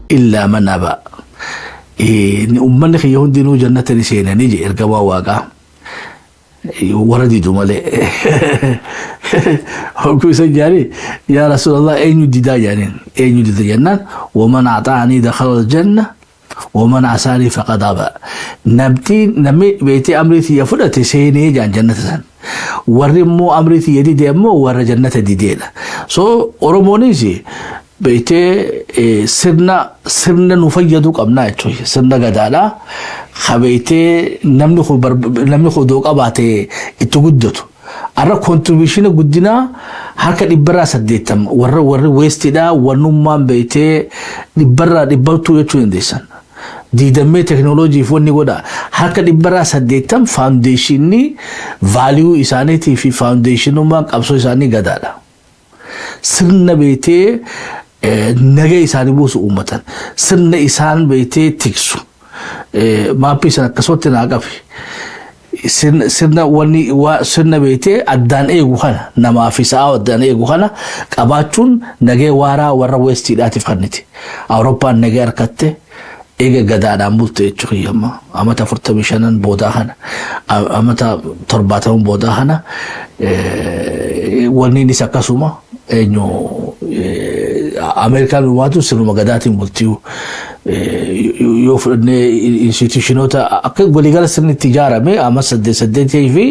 Illaa man abaa. Ummanni kiyya hundinuu jannata ni seenanii je ergamaa waaqaa. Warra didu malee. Hogguu isa jaanii, yaa Rasuulallah, eenyu didaa jaaniin. Eenyu dida jennaan, waman axaanii dakhala aljanna waman asaanii faqad abaa. Namti namni beektee amrii tiyya fudhate seenee jaan jannata san. Warri immoo amrii tiyya dide immoo warra jannata dideedha. So Oromoonis beektee sirna nu fayyadu qabnaa jechuudha. Sirna gadaadha. Ka beektee namni kun odoo qabaate itti guddatu. Har'a contribution guddinaa harka 80% warri Westiidha, wannummaan beektee 100% jechuu dandeessan. Diidammee teknooloojiif wanni godha, harka 80% foundationni value isaaniitii fi foundationummaan qabsoo isaanii gadaadha. Sirna beektee naga isaanii buusu uummatan, sirna isaan beektee tiksu, maappii sana akkasumatti naa qabi. Sirna wanni sirna beektee addaan eegu kana, namaa fi sa'a addaan eegu kana qabaachuun nagee waaraa warra Westiidhaatiif kenniti. Awurooppaan nagee harkatte eega gadaadhaan bulte jechuudha. Amma amata 45 boodaa kana, amata 70 boodaa kana, wanni innis akkasuma eenyu Ameerikaan dhumaatu sirnuma gadaatiin bultii. Yoo fudhannee institutionoota akka waliigala sirni itti ijaarame amma saddeet saddeetii fi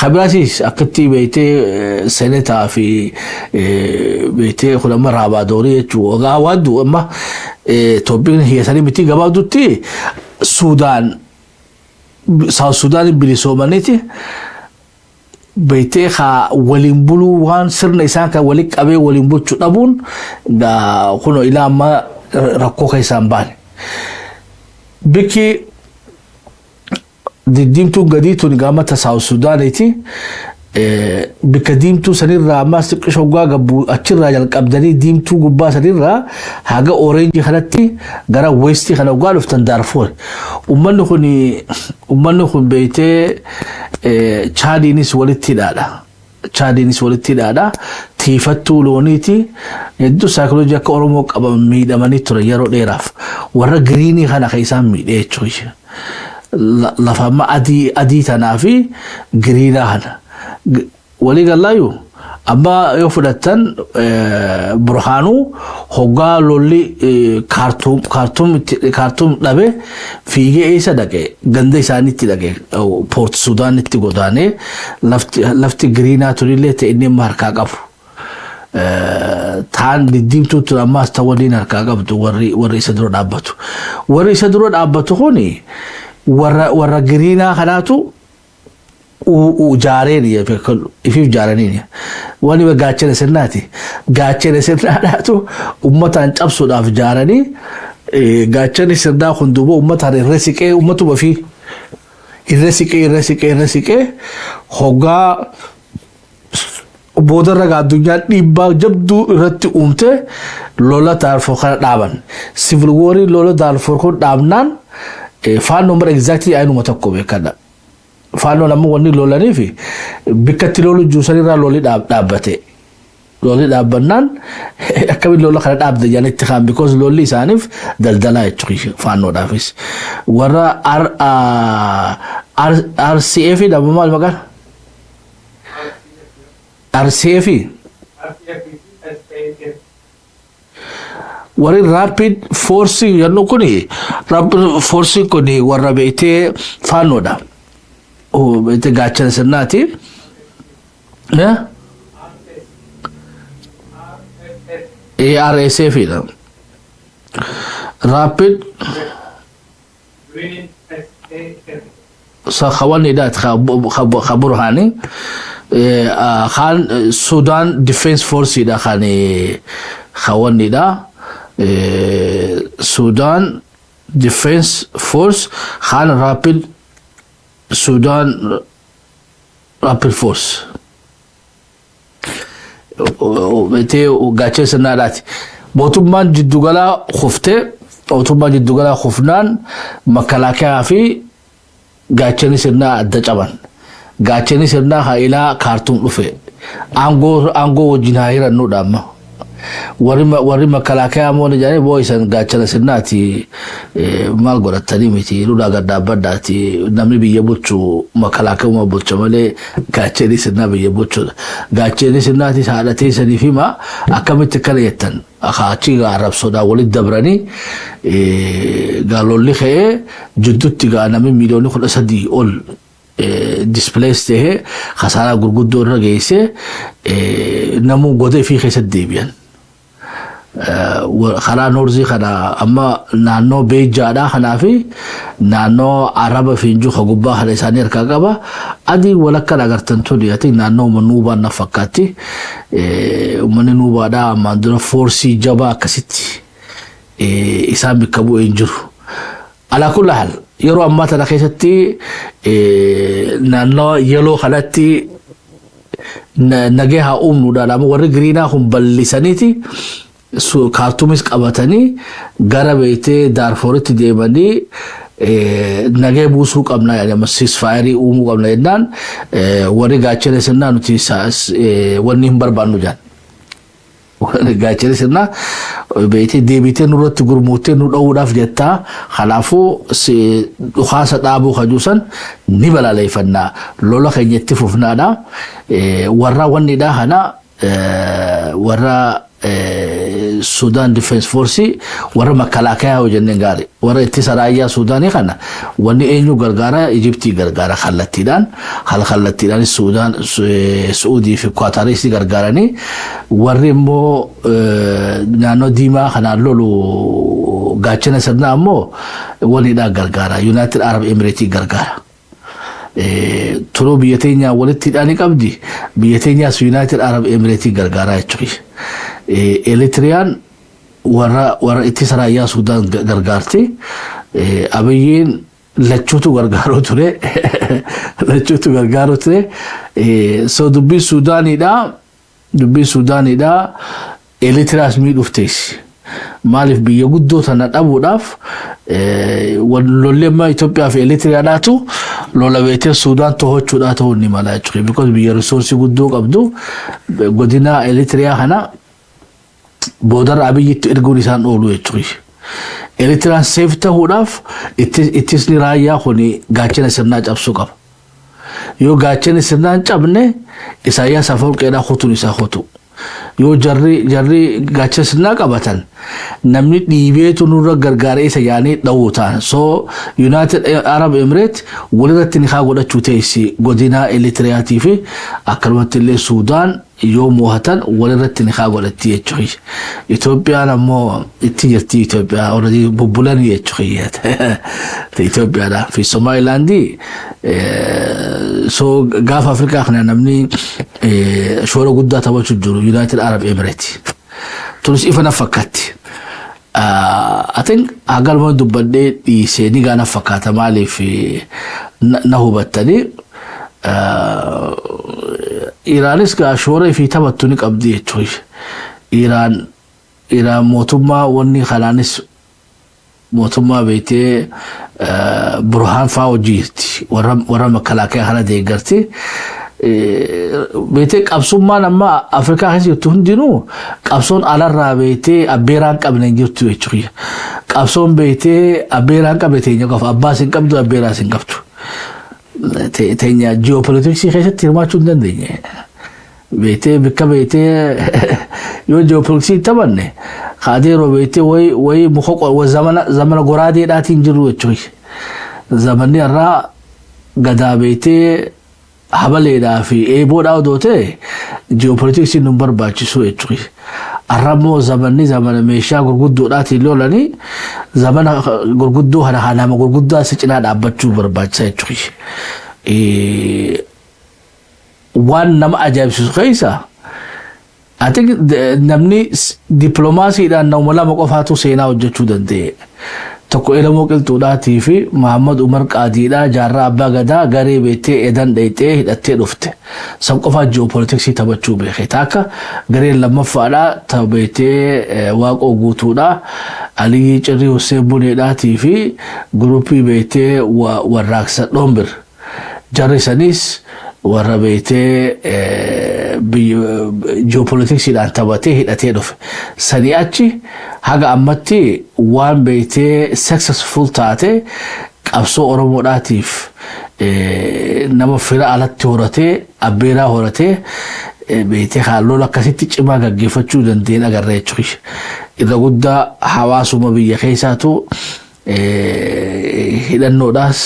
kabiraatis akkatti beektee senetaa fi beektee kun amma raabaa doorii jechuudha. Ogaa waan du'u amma Itoophiyaan hiyyatanii miti. Gabaabdutti Suudaan, South Sudaan bilisoomaniiti beektee haa waliin buluu, waan sirna isaan kan waliin qabee waliin bulchuu dhabuun kun ilaa amma rakkoo keessaan baane. Bikki diddiimtuun gadii tun gaamata South Sudaaniiti. Bikka diimtuu sanirraa ammas xiqqisho hoggaa gabbuu achirraa jalqabdanii diimtuu gubbaa sanirraa haga orange kanatti gara westii kana hoggaa dhuftan Daarfuur. Uummanni kun beektee Chaadiinis walitti hidhaadha. Chaadiinis walitti hidhaadha. Tiifattuu looniiti. Hedduu saayikoloojii akka Oromoo qaban miidhamanii ture yeroo dheeraaf. Warra greenii kana kan isaan miidhee jechuudha. Lafa amma adii adii tanaa fi greenaa kana. Walii gallaayyuu amma yoo fudhattan, Burhaanuu hoggaa lolli Kaartuum dhabe fiigee eessa dhaqe? Ganda isaaniitti dhaqe, Poort Sudaanitti godaanee lafti greenaa turillee ta'e inni amma harkaa qabu. Taan diddiimtuu tun ammaas ta waliin harkaa qabdu warri isa dura dhaabbatu. Warri isa dura dhaabbatu kuni warra greenaa kanaatu jaareen ifiif jaaraniin wani gaachana sirnaati. Gaachana sirnaadhaatu ummataan cabsuudhaaf jaaranii. Gaachanni sirnaa kun duuba ummataan irra siqee, ummatuma fi irra siqee, irra siqee, irra siqee, hoggaa boodarra addunyaan dhiibbaa jabduu irratti uumte lola Daarfur kana dhaaban. Civil warii lola Daarfur kun dhaabnaan Faannoo mara exactly aynuma tokko beekadha. Faannoon ammoo wanni lolaniif bikka itti lolu juusanirraa lolli dhaabbate. Lolli dhaabbannaan akkamiin lola kana dhaabde jedhanii itti kaan, because lolli isaaniif daldalaa jechuudha Faannoodhaafis. Warra RCF dhaba maal maqaan? RCF RCF. Warri Rapid Force jennu kuni, Rapid Force kuni warra beektee Faannoodha. Beektee gaachana sirnaati. Eh? RSF dha. Rapid Sakhawanidha ka Burhani. Kan Sudan Defense Force dha kan khawannidha. Sudan Defense Force kan Rapid Sudan Rapid Force. Beetee gaachana sirnaadhaati. Mootummaan jiddugala kuftee, mootummaan jiddugala kufnaan makalaakaa fi gaachanni sirnaa adda caban. Gaachanni sirnaa haa ilaa Kaartuum dhufe. Aangoo wajjin haa hirannuudha amma. Warri makalaakaa ammoo ni jedhanii, boo isan gaachana sirnaati, maal godhatanii miti, lolaa gad dhaabbadhaati, namni biyya bulchu makalaakaa bulcha malee gaachanni sirnaa biyya bulchuudha. Gaachanni sirnaatis haadha teessaniif hima, akkamitti akkana jettan? Achi arrabsoodhaan walitti dabranii gaalolli ka'ee jidduutti gaa namni miiliyoonii 13 ol displace tahee, kasaaraa gurguddoo irra geessee, namuu goda ifii keessatti deebi'an. Karaa north kana amma naannoo Beejaadhaa kanaa fi naannoo Araba Fiinjuu ka gubbaa kana isaanii harkaa qaba. Adii walakkaan agartan tuni ati naannoo Nuubaan na fakkaatti. Uummanni Nuubaadhaa ammaan dura force jabaa akkasitti isaan bakka bu'ee hin jiru. Alaa kulli haal, yeroo ammaa tana keessatti naannoo yellow kanatti nagee haa uumnuudhaan, amma warri greenaa kun bal'isaniiti Kaartuumis qabatanii gara beektee Daarfooritti deemanii nagee buusuu qabna jedhama, ceasefire uumuu qabna jennaan, warri gaachana sirnaa nuti wanni hin barbaannu jedhan. Gaachana sirnaa beektee deebitee nurratti gurmuuttee nu dha'uudhaaf jettaa, kanaafuu dhukaasa dhaabuu kajuusan ni balaaleffannaa, lola keenya itti fufnaadha. Warra wannidhaa kana, warra Sudan Defense Force, warra makalaakaa yoo jenneen gaarii, warra ittisa raayyaa Suudaanii kana wanni eenyu gargaara? Ijiptii gargaara kallattiidhaan, haala kallattiidhaan Suudaan, Suudii fi Kwaataaris gargaaranii. Warri immoo naannoo diimaa kanaan lolu, gaachana sirnaa ammoo waliidhaan gargaara, United Arab Emirates gargaara. Turuu biyya teenyaa walitti hidhaanii qabdi, biyya teenyaas United Arab Emirates gargaaraa jechuudha. Eritiriyaan warra ittisa raayyaa Suudaan gargaarti. Abiyyiin lachuutu gargaaruu ture. Lachuutu gargaaruu ture. So dubbiin Suudaaniidha. Dubbiin Suudaaniidha. Eritiriyaas miidhuuf teessi. Maaliif biyya guddoo tana dhabuudhaaf lolli amma Itoophiyaa fi Eritiriyaadhaatu lola beetee Suudaan to'achuudhaa ta'uu ni mala jechuudha. Because biyya resource guddoo qabdu, godina Eritiriyaa kana boodarra Abiyyitti erguun isaan oolu jechuudha. Eritiriyaan safe ta'uudhaaf ittisni raayyaa kun gaachana sirnaa cabsuu qaba. Yoo gaachana sirnaa hin cabne, Isaayyaas Afawarqeedhaa kutuun isaa kutu. Yoo jarri gaachana sirnaa qabatan, namni dhiibeetu nurra gargaaree isa yaanii dhawuu ta'an. So United Arab Emirates walirratti ni haa godhachuu teessi godina Eritiriyaatii fi akkanumatti illee Suudaan yoo mo'atan walirratti ni haa godhatti jechuudha. Itoophiyaan ammoo itti jirti, Itoophiyaa already bubbulanii jechuudha. Itoophiyaadha fi Somaalilaandii. So gaafa Afrikaa kana namni shoora guddaa taphachuu jiru United Arab Emirates. Tunis ifa na fakkaatti. I think hagaluma dubbadhee dhiisee ni gaana fakkaata, maaliif na hubattanii. Iraanis gaa shoora ifii taphattu ni qabdi jechuudha. Iraan mootummaa wanni kanaanis mootummaa beektee Burhaan fa'aa hojii jirti. Warra makalaakaa kana deeggarti. Beektee qabsummaan amma Afrikaa keessa jirtu hundinuu qabsoon alarraa beektee abbeeraan qabne hin jirtu jechuudha. Qabsoon beektee abbeeraan qabne teenya qofa, abbaas hin qabdu, abbeeraas hin qabdu. Teenya ji'oopolitiksii keessatti hirmaachuu hin dandeenye. Beektee bikka beektee yoo ji'oopolitiksii taphanne kaadeeroo beektee wayi muka zamana goraadeedhaatiin jiru jechuudha. Zamanni irraa gadaa beektee habaleedhaa fi eeboodhaa odoo ta'e ji'oopolitiksiin nu barbaachisu jechuudha. Har'a immoo zamanni zamana meeshaa gurguddoodhaatiin lolanii, zamana gurguddoo kana nama gurguddaa si cinaa dhaabbachuu barbaachisa jechuudha. Waan nama ajaa'ibsiisu keessa ati namni dippiloomaasiidhaan nama lama qofaatu seenaa hojjechuu danda'e. Tokko Elamoo Qilxuudhaatii fi Muhammad Umar Qaadiidhaa, jaarraa abbaa gadaa garee beektee edan dheeyxee hidhattee dhufte. San qofaa ji'oopolitiksii taphachuu beeke. Takka gareen lammaffaadhaa ta beektee Waaqoo Guutuudhaa, Aliyyi Cirrii, Hussein Buneedhaatii fi guruppii beektee warraaqsa Dhoombir. Jarri sanis warra beektee Geopoliticsiidhaan taphatee hidhatee dhufe. Sanii achi haga ammatti waan beektee successful taate qabsoo Oromoodhaatiif nama fira alatti horatee, abbeeraa horatee, beektee lola akkasitti cimaa gaggeeffachuu dandeenye agarra jechuudha. Irra guddaa hawaasuma biyya keessaatu hidhannoodhaas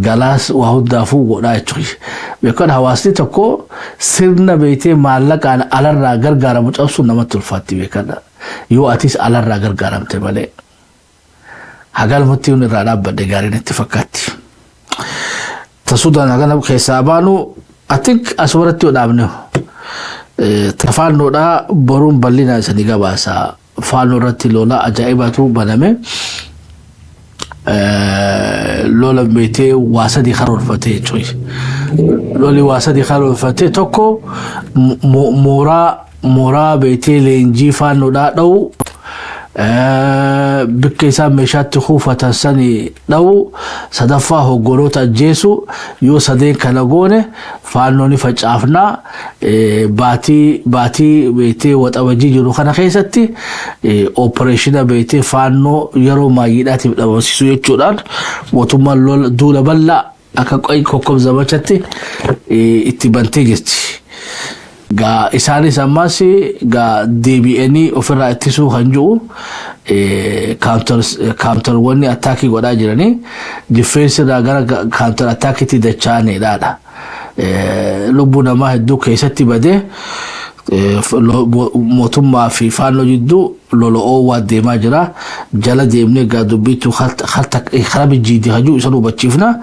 galaas waa hundaafuu godhaa jechuudha. Beekan, hawaasni tokko sirna beektee maallaqaan alarraa gargaaramu cabsuun namatti ulfaatti, beekadha. Yoo atis alarraa gargaaramte malee. Hagalmatti irraa dhaabbadhe gaariin itti fakkaatti. Tasuudhaan hagana keessaa baanu, I think asumarratti yoo dhaabne tafaannoodhaa boruun bal'ina isanii gabaasa. Faannoo irratti lola ajaa'ibaatu baname. Lola beetee waa sadii karoorfatee jechuudha. Loli waa sadii karoorfatee, tokko mooraa beetee leenjii faannoodhaa dha'u, bikka isaan meeshaatti kuufatan sani dha'u, sadaffaa hoggoloota ajjeesu. Yoo sadeen kana goone faannoo ni facaafnaa, baatii beetee Waxabajii jiru kana keessatti operation beetee faannoo yeroo maayyiidhaatiif dhabamsiisuu jechuudhaan mootummaan lola duula bal'aa akka kokkob zamachatti itti bantee jirti. Gaa isaanis ammas gaa deebi'anii ofirraa ittisuu kan jiru counter wanni attack godhaa jiranii, defense irraa gara counter attackitti dacha'anidha. Lubbuu namaa hedduu keessatti badee, mootummaa fi faannoo jidduu lola'oo waa deemaa jira. Jala deemnee gaa dubbiitu kara bijjiiti hajuu isa hubachiifna.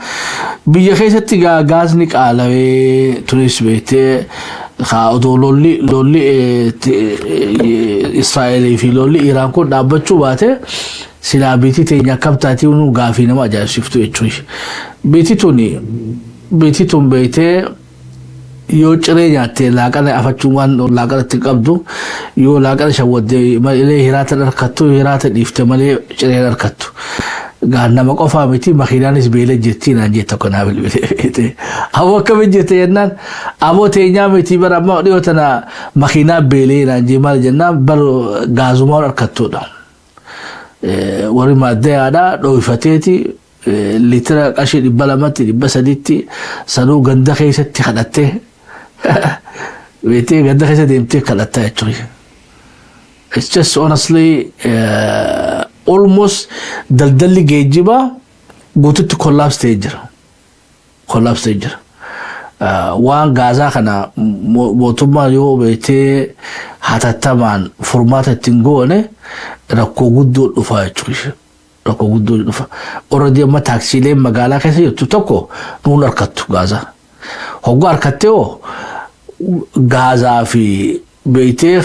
Biyya keessatti gaa gaazni qaalawee turis, beektee odoo lolli Israa'elii fi lolli Iraan kun dhaabbachuu baate silaa biitii teenya akkam taatii nu gaafii nama ajaa'ibsiiftu jechuudha. Biitii tun beektee yoo ciree nyaattee laaqana afachuun waan laaqana itti qabdu, yoo laaqana shawwaddee malee hiraata harkattu, hiraata dhiifte malee ciree harkattu. Gaan nama qofaa miti, makiinaanis beela jirti naan jette tokko naa bilbilee. Aboo, akkamiin jirte jennaan, aboo teenyaa miti bara amma dhiyoo tana makiinaa beelee naan jee. Maal jennaan, bar gaazumaan harkattuudha. Warri maaddayaadhaa dhooyfateeti liitira qarshii 200tti 300tti sanuu ganda keessatti kadhattee, beektee ganda keessa deemtee kadhattaa jechuudha. It's just honestly almost daldalli geejjibaa guututti collapse ta'ee jira. Collapse ta'ee jira. Waan gaazaa kana mootummaan yoo beektee hatattamaan furmaata ittiin goone rakkoo guddoo dhufa jechuudha. Rakkoo guddoo dhufa. Already amma taaksiileen magaalaa keessa jirtu tokko nuun harkattu gaazaa. Hogguu harkattee hoo gaazaa fi beektee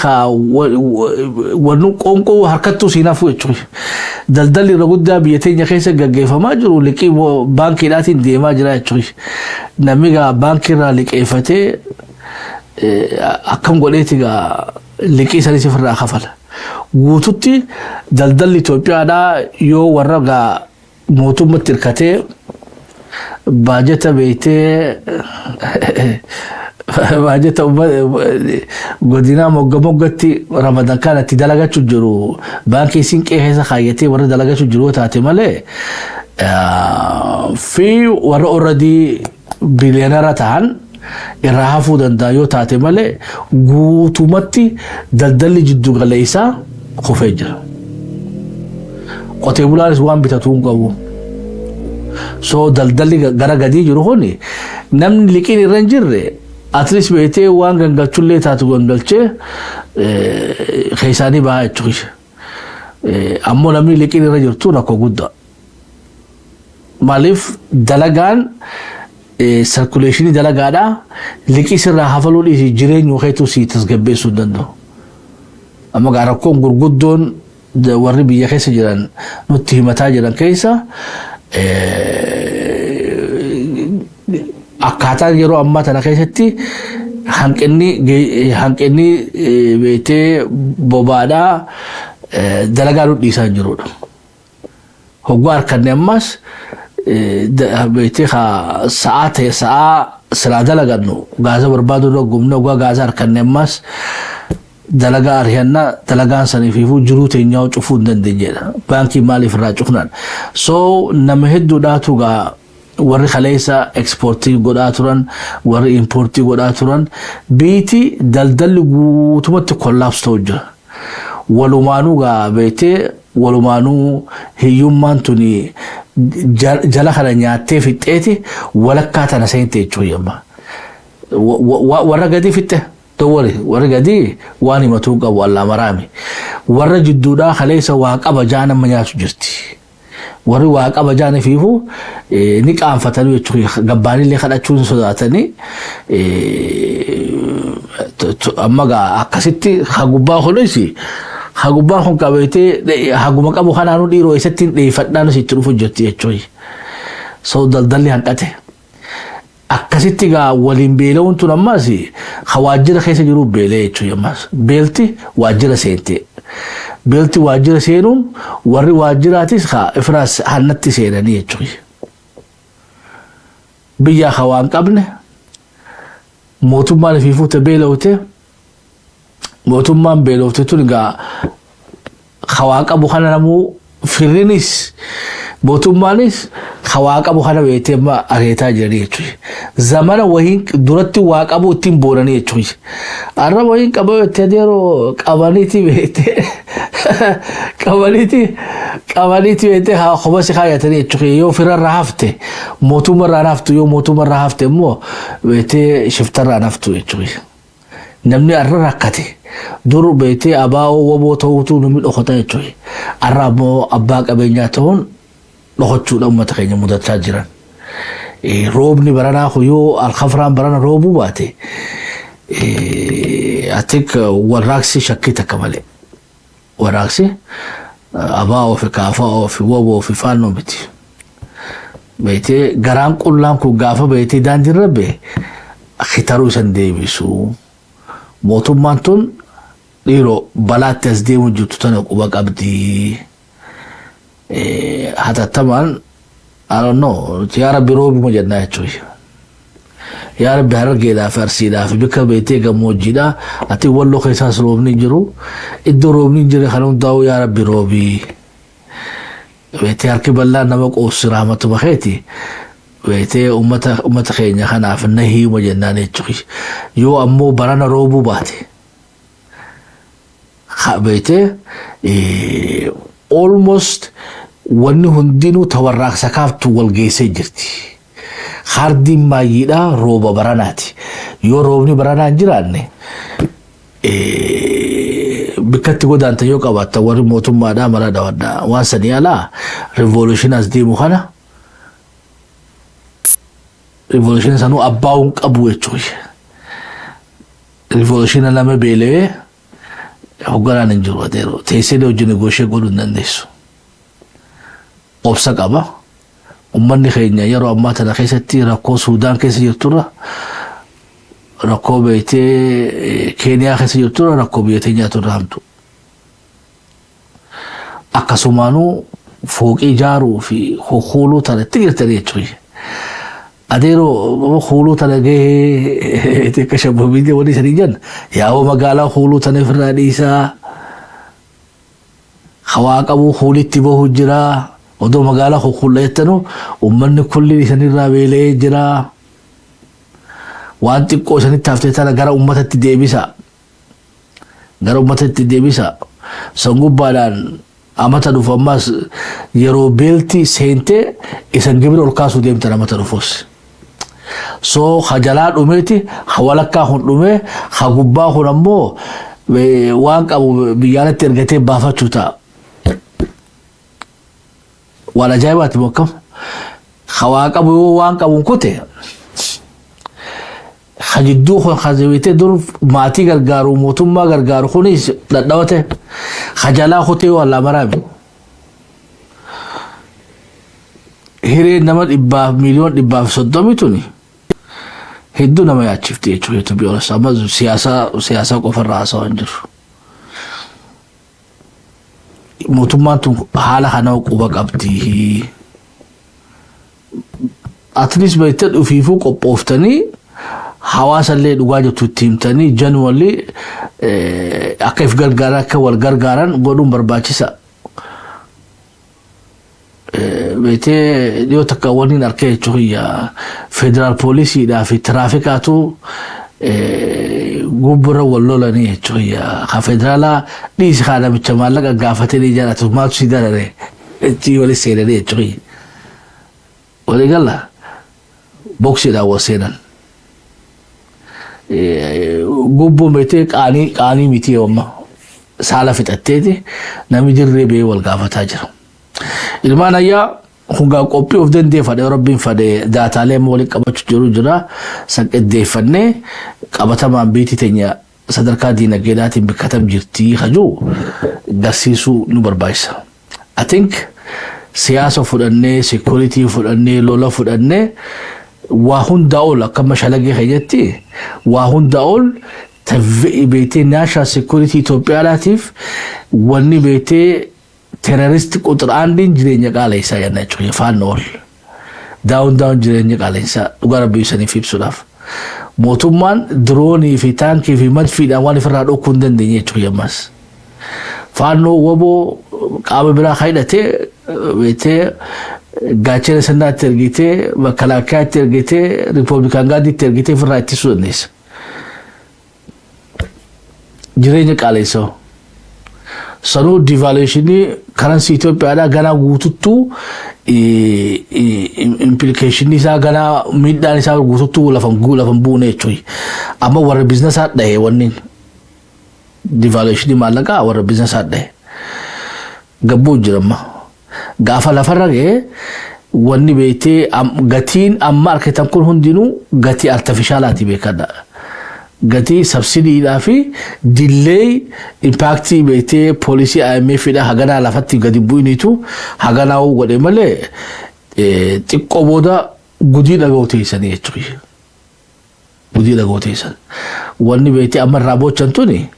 wannu qoonqoo harkattuu siinafu jechuudha. Daldalli irra guddaa biyya teenya keessa gaggeeffamaa jiru liqii baankiidhaatiin deemaa jira jechuudha. Namni gaa baankiirraa liqeeffatee akkam godheeti gaa liqii sanis ofirraa kafala. Guututti daldalli Itoophiyaadhaa yoo warra gaa mootummatti hirkatee baajata beektee baajata godinaa mogga moggatti ramadan kanatti dalagachuu jiru baankii Sinqee keessa kaayyatee warra dalagachuu jiru taate malee fi warra already billionaire ta'an irraa hafuu danda'a yoo taate malee guutumatti daldalli jiddu galeessaa kufee jira. Qotee bulaanis waan bitatu hin qabu. So daldalli gara gadii jiru kun namni liqiin irra hin jirre at least beektee waan gangalchullee taatu gangalchee keessaanii bahaa jechuudha. Ammoo namni liqiin irra jirtu rakkoo guddaa. Maaliif, dalagaan circulation dalagaadhaa liqii sirraa hafaluu dhiisi, jireenya keetuu si tasgabbeessuu hin danda'u. Amma gaa rakkoon gurguddoon warri biyya keessa jiran nutti himataa jiran keessa akkaataan yeroo ammaa tana keessatti hanqinni beektee bobaadhaa dalagaa nu dhiisaa hin jirudha. Hogguu harkanne ammas beektee sa'aa ta'e sa'aa Silaa dalagannu gaaza barbaadu irra gubne, ogaa gaaza harkanne ammas dalagaa arihannaa, dalagaan saniifiifuu jiruu teenyaa cufuu hin dandeenyedha. Baankii maaliif irraa cufnaan? So nama hedduudhaatu gaa warri kaleessa exportii godhaa turan, warri importii godhaa turan, biiti daldalli guutumatti collapse ta'u jira. Walumaanuu gaa beektee, walumaanuu hiyyummaan tuni jala kana nyaattee fixxeeti walakkaa tana seente jechuudha yamma. Warra gadi fixxe dowwari, warra gadi waan himatuu qabu allaa maraami. Warra jidduudhaa kaleessa waa qaba jaan amma nyaatu jirti. Warri waa qaba jaan fiifuu ni qaanfatanii jechuudha. Gabbaanillee kadhachuu hin sodaatanii. Amma gaa akkasitti hagubbaa kunis, hagubbaa kun qabeetee haguma qabu kanaanuu dhiiroo isatti hin dheeffadhaan sitti dhufu jirti jechuudha. So daldalli hanqate. Akkasitti gaa waliin beela'uun tun ammas ha waajjira keessa jiru beelee jechuudha ammas. Beelti waajjira seente. Beelti waajjira seenuun warri waajjiraatis haa ifiraas hannatti seenanii jechuudha. Biyyaa ha waan qabne mootummaan ifii fuute beela'ute, mootummaan beelofte tun gaa hawaa qabu kana namuu firrinis mootummaanis hawaa qabu kana beektee amma areetaa jiranii jechuudha. Zamana wahiin duratti waa qabu ittiin boonanii jechuudha. Arra wahiin qabu jettee yeroo qabaniiti beektee qabaniiti beektee haa kopha kaayatanii jechuudha. Yoo firarra hafte mootummarraa haftu, yoo mootummarraa hafte immoo beektee shiftarraa haftu jechuudha. Namni arra rakkate dur beektee abaa'oo woboo ta'uutu namni dhokota jechuudha. Arra ammoo abbaa qabeenyaa ta'uun dhokachuudha uummata keenya mudachaa jiran. Roobni baranaa kun yoo alkafraan barana roobuu baate, I think warraaqsi shakkii takka malee. Warraaqsi abaa'oo fi kaafa'oo fi woboo fi faannoo miti. Beektee garaan qullaan kun gaafa beektee daandiirra bee hitaruu isan deebisu. Mootummaan tun dhiiroo balaatti as deemu jirtu tana quba qabdi. Hatattamaan, I don't know, yaa Rabbi roobuma jennaa jechuudha. Yaa Rabbi, Harargeedhaa fi Arsiidhaa fi bakka beektee gammoojjiidhaa ati Walloo keessaas roobni hin jiru. Iddoo roobni hin jirre kan hundaa'u yaa Rabbi roobii. Beektee harki bal'aan nama qoobsi raamatuma keeti. Beektee uummata keenya kanaaf nahiima jennaan jechuudha. Yoo ammoo barana roobuu baate, beektee almost wanni hundinuu tawarraaqsa kaaftu wal geessee jirti. Hardiin baay'eedhaa rooba baranaati. Yoo roobni baranaa hin jiraanne, bikkatti godaanta yoo qabaatta warri mootummaadhaa mara dhawadhaa waan sanii alaa revolution as deemu kana revolution sanuu abbaa hin qabu jechuudha. Revolution lama beela'ee hogganaan hin jiru adeero teessee hojii negotiate godhuu hin dandeessu. Obsa qaba. Uummanni keenya yeroo ammaa tana keessatti rakkoo Suudaan keessa jirturra, rakkoo beektee Keeniyaa keessa jirturra, rakkoo biyya teenyaatu irra hamtu. Akkasumaanuu fooqii ijaaruu fi huuluu tana itti jirtanii jechuudha. Adeeroo, huuluu tana gahee akka shabbabiitii wanni sanii jenna yaa'oo magaalaa huuluu tana ofirraa dhiisaa. Hawaa qabu huulitti bahu jira. Odoo magaalaa huulleettanu uummanni kulli isanirraa beela'ee jira. Waan xiqqoo isanitti haftee tana gara uummatatti deebisa. Gara uummatatti deebisa. San gubbaadhaan amata dhufu ammas yeroo beelti seentee isan gibira ol kaasuu deemtan amata dhufus. So ha jalaa dhumeeti, ha walakkaa kun dhumee, ha gubbaa kun ammoo waan qabu biyyaalatti ergatee baafachuu ta'a. Waan ajaa'ibaati moo akkam? Ha waa qabu yoo waan qabuun kute, ha jidduu kun ha zabeetee dur maatii gargaaru, mootummaa gargaaru kunis dhadhawate, ha jalaa kutee waan lamaraami. Hireen nama dhibbaaf 130,000,000 tuni hedduu nama yaachifti jechuudha. To be honest, amma siyaasaa qofarraa haasawaa hin jiru. Mootummaan tun haala kana quba qabdi. At least beektee dhufiifuu qophooftanii Hawaasallee dhugaa jirtu itti himtanii genuinely akka if gargaaran, akka wal gargaaran godhuun barbaachisa. Beetee dhiyoo takka wanni hin arkee jechuun federaal poolisiidhaa fi tiraafikaatu gubbura wal lolanii jechuun ka federaalaa dhiisi kaa namicha maallaqa gaafatanii jedhatu maaltu si darare itti wali seenanii jechuun walii gala boksiidhaan wal seenan. Gubbuun beetee qaanii qaanii miti amma saala fixatteeti namni dirree ba'ee wal gaafataa jira. Ilmaan ayyaa hungaa qophii of dandeeffadhe, Rabbiin fadhe daataalee amma waliin qabachuu jiru jira. San qindeeffannee qabatamaan biitii teenya sadarkaa diinagdeedhaatiin bikkatam jirtii hajuu garsiisuu nu barbaachisa. I think siyaasa fudhannee, security fudhannee, lola fudhannee, waa hundaa ol akka mashalagee keenyatti waa hundaa ol beetee national security Itoophiyaadhaatiif wanni beetee terrorist ቁጥር አንድን jireenya qaalessaa jenna jechuudha faanna ol. Daawun daawun jireenya qaalessaa dhugaa Rabbii isaniif ibsuudhaaf. Mootummaan diroonii fi taankii fi madfiidhaan waan ofirraa dhokuu hin dandeenye jechuudha ammas. Faannoo woboo qaama biraa hidhatee beetee gaachana sirnaatti ergitee, makalaakiyaatti ergitee, Republican Guardiitti ergitee ofirraa ittisuu dandeessa. Jireenya qaalessaa. Sanuu devaluationii currency Itoophiyaadhaa ganaa guututtuu implicationii isaa ganaa miidhaan isaa guututtuu lafan buune jechuudha. Amma warra businessaa dhahe wanni devaluationii maallaqaa warra businessaa dhahe. Gabbuu jira amma. Gaafa lafarra ga'ee wanni beektee gatiin amma argatan kun hundinuu gatii artificialaati, beekadha. Gatii subsidydhaa fi delay impactii beektee policy IMF dha haganaa lafatti gadi bu'iniitu haganaa godhe malee xiqqoo booda gudii dhaga'u teessanii jechuudha. Gudii dhaga'u teessan. Wanni beektee amma irraa boochan tuni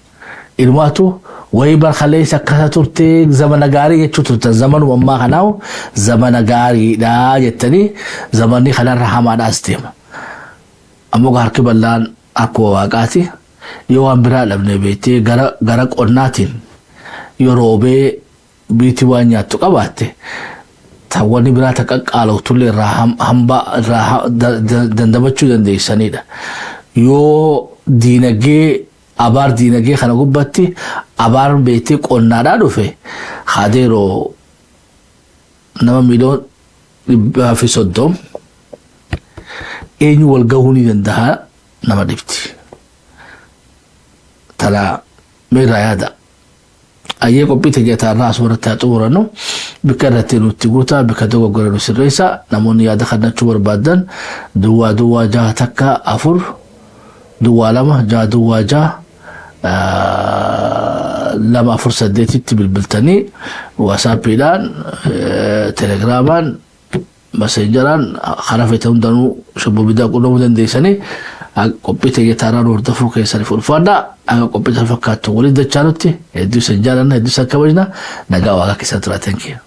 ilmaatu wayii barkaleessa akkasa turte, zamana gaarii jechuu turtan, zamanuma ammaa kanaa zamana gaariidha jettanii zamanni kanarra hamaadhaas deema. Ammoo harki bal'aan akkuma waaqaati, yoo waan biraa dhabne beektee gara qonnaatiin yoo roobee biitii waan nyaattu qabaatte wanni biraa ta qaqqaala'utullee irraa hambaa irraa dandamachuu dandeessanidha. Yoo diinagdee abaar diinagdee kana gubbatti abaar beektee qonnaadhaa dhufe hadeeroo nama 130,000,000 eenyu wal gahuu ni danda'a nama dhibti. Tana meerraa yaada. Ayyee, qophii tajaajilarraa asirratti haa xumurannu. Bikka irratti nutti guutaa, bikka dogoggora nu sirreessa. Namoonni yaada kennachuu barbaadan 006 14 02 6 06 248tti bilbiltanii WhatsAppiidhaan, Telegramaan, Messengeraan karaa feete hundanuu Shabboo Bidaa qunnamuu dandeessanii qophii tajaajilarraa hordofuu keessaniif ulfaadhaa. Akka qophii sana fakkaattu waliin dachaanutti hedduu isin jaalanna, hedduu isin kabajna. Nagaa Waaqaa keessa tura. Thank you.